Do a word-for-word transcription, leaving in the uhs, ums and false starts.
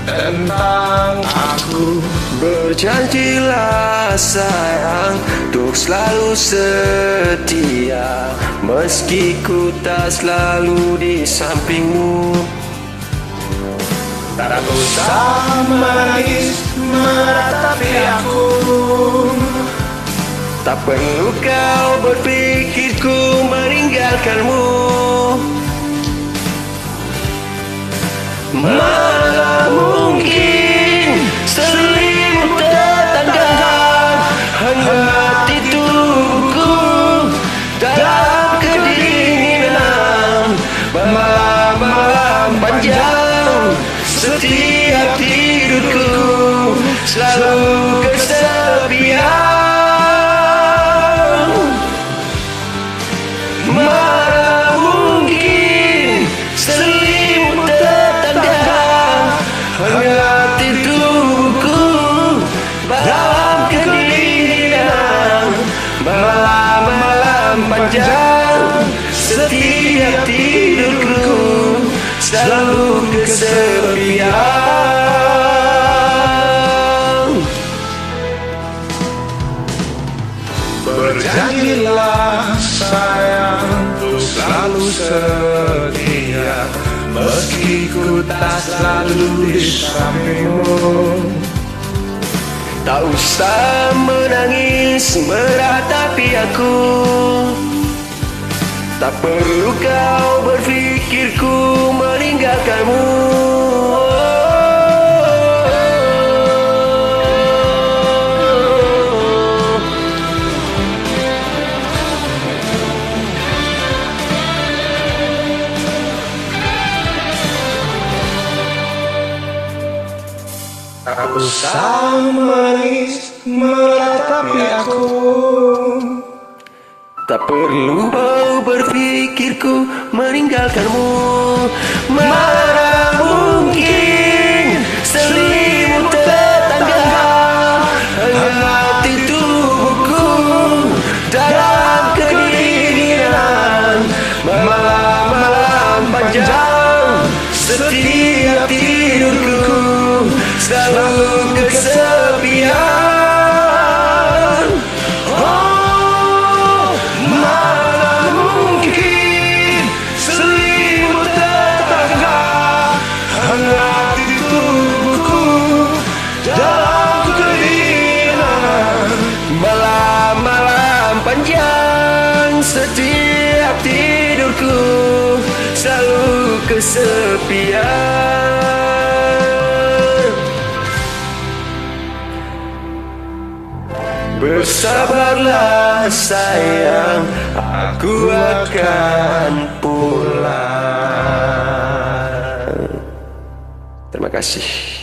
Tentang aku. Berjanjilah sayang, untuk selalu setia, meski ku tak selalu di sampingmu. Tak usah menangis meratapi aku. Tak perlu kau berpikir ku meninggalkanmu. Mana mungkin selimut tetangga hangat di tubuhku dalam kedinginan malam-malam panjang. Setiap tidurku selalu kesepian. Mana mungkin selimut tetangga hangat di tubuhku dalam kedinginan malam-malam panjang. Setiap tidurku selalu kesepian. Berjanjilah sayang, untuk selalu setia, meski ku tak selalu di sampingmu. Tak usah menangis meratapi aku. Tak perlu kau berpikir ku meninggalkanmu. Tak usah menangis meratapi aku. Tak perlu kau berpikir ku meninggalkanmu. Mana mungkin selimut tetangga hangat di tubuhku dalam kedinginan malam-malam panjang. Setiap tidurku selalu kesepian. Oh, mana mungkin selimut tetangga hangat di tubuhku dalam kedinginan malam-malam panjang. Setiap tidurku selalu kesepian. Bersabarlah sayang, aku akan pulang. Terima kasih.